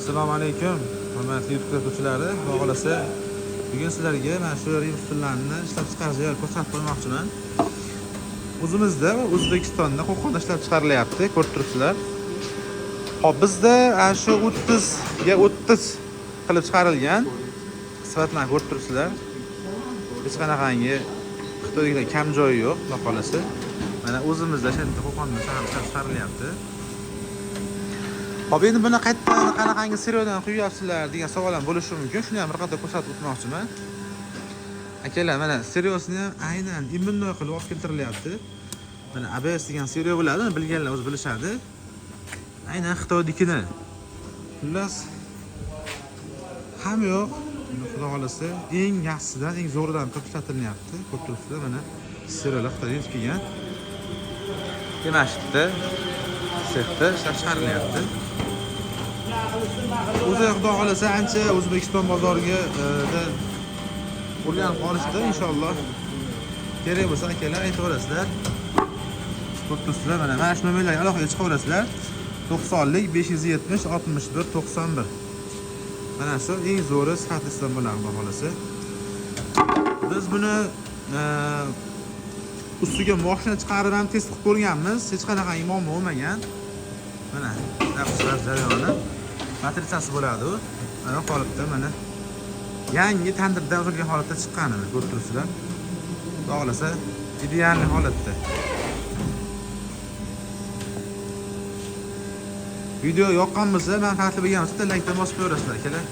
Assalomu alaykum, hurmatli YouTube kuzatuvchilari. Xudo xohlasa, bugun sizlarga mana shu rim stullarni ishlab chiqarish joyini ko'rsatib qo'ymoqchiman. O'zimizda, O'zbekistonda, Qo'qonda ishlab chiqarilyapti, ko'rib turibsizlar. Xo'p, bizda ana shu 30 ga 30 qilib chiqarilgan sifatlarni ko'rib turibsizlar. Hech qanaqangi Xitoydagidan kam joyi yo'q, xudo xohlasa. Mana o'zimizda shu yerda, Qo'qonda ishlab chiqarilyapti. Xo'p, endi buni qayerdan, qanaqangi сырьё dan quyapsizlar degan savol ham bo'lishi mumkin. Shuni ham bir qator ko'rsatib o'tmoqchiman. Akalar, mana сырьё sini ham aynan именной qilib olib keltirilyapti. Mana ABS degan сырьё bo'ladi, bilganlar o'zi bilishadi. Aynan Xitoynikini. Xullas, ham yo'q. Xudo xohlasa, eng yaxshisidan, eng zo'ridan qilib ishlatilyapti. Ko'rib turibsizlar, mana сырьё lar Xitoydan yetib kelgan. Demak, shu yerda sexda ishlab chiqarilyapti. O'zi, xudo xohlasa, ancha O'zbekiston bozoriga da o'rganib qolishdi inshaalloh. Kerak bo'lsa, akalar, aytaverasizlar. Ko'rib turibsizlar, mana shu nomerlarga aloqaga chiqaverasizlar. 90lik 570 61 91. Mana shu eng zo'ri, sifatlisidan bo'ladi, xudo xohlasa. Biz buni ustiga moshina chiqarib ham test qilib ko'rganmiz. Hech qanaqa muammo bo'lmagan. Mana ishlab chiqarish jarayoni. Matritsasi bo'ladi u. Mana qolipda, mana yangi tandirdan uzilgan holatda chiqqanini ko'rib turibsizlar. Xudo xohlasa, идеальный holatda. Video yoqqan bo'lsa, manfaatli bo'lgan bo'lsa, laykdan bosib qo'yaverasizlar, akalar.